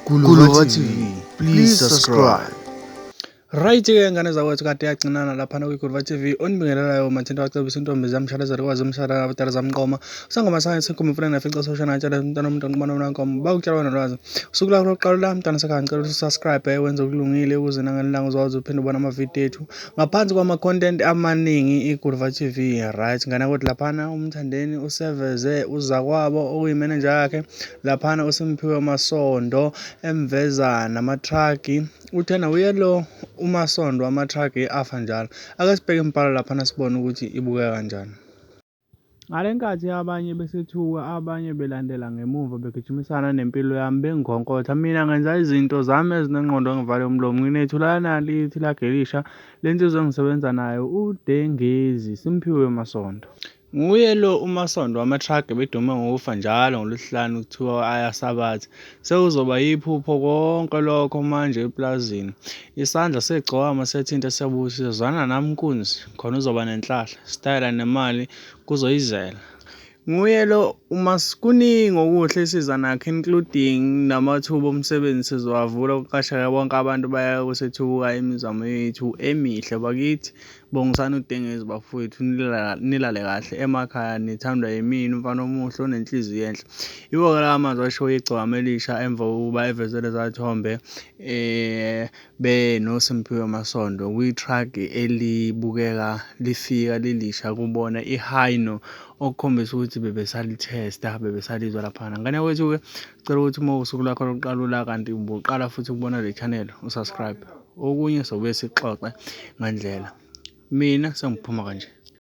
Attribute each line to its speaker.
Speaker 1: Guluva TV, please subscribe.
Speaker 2: Right ke ngane zakwethu kade yagcinana laphana kwiGuluva TV onibingelelayo mathinta wacebisa intombi zamshalazela kwazi umshada abadala zamqoma usangoma science inkomo imfuna nafica soshana atshela umntana umuntu onqubana unankomo bawukutshela wena lwazi usuku lakho lokuqala la mntana sekhaya ngicela ukuthi usubscribe wenze okulungile ukuze nangelanga uzokwazi uphinde ubone amavidiyo ethu Ngaphansi kwama-content amaningi iGuluva TV right ngane kodwa laphana uMthandeni useveze uzakwabo okuyimenenja yakhe laphana uSimphiwe Masondo emveza namathraki uthena uye lo uMasondo amathraki afa njalo ake sibheke imibhalo laphana sibone ukuthi ibukeka kanjani. Ngale nkathi abanye besethuka, abanye belandela ngemuva begijimisana nempilo yami bengikhonkotha, mina ngenza izinto zami ezinengqondo ngivale umlomo. Nginethulana nali ithilagi elisha lensizwa engisebenza nayo uDengezi Simphiwe Masondo. Nguye lo uMasondo wama-truck ebedume ngokufa njalo ngoLwesihlanu kuthiwa ayasabatha. Sekuzoba yiphupho konke lokho manje epulazini. Isandla segcokama sethinta siyabusisa, zwana nami nkunzi khona uzoba nenhlahla. Stayela nemali kuzoyizela. Nguye lo umas kuningi okuhle esiza nakho including namathuba omsebenzi sizowavula kuqasheke bonke abantu bayeke kusethuka imizamo yethu emihle bakithi bongisani udengezi bafowethu nilale kahle emakhaya nithandwa yimina umfana omuhle onenhliziyo enhle iwo-ke lawa mazwi ashiwo igcokama elisha emva kokuba eveze lezathombe eh benoSimphiwe Masondo kwi-truck elibukeka lifika lilisha kubona i-Hino okukhombisa ukuthi bebesali-test-a bebesalizwa laphana. Ngane yakwethu-ke sicela ukuthi uma usuku lwakho lokuqala ula kanti ubuqala futhi ukubona le channel usubscribe. Okunye sobuye sixoxe ngandlela. Mina sengiphuma kanje.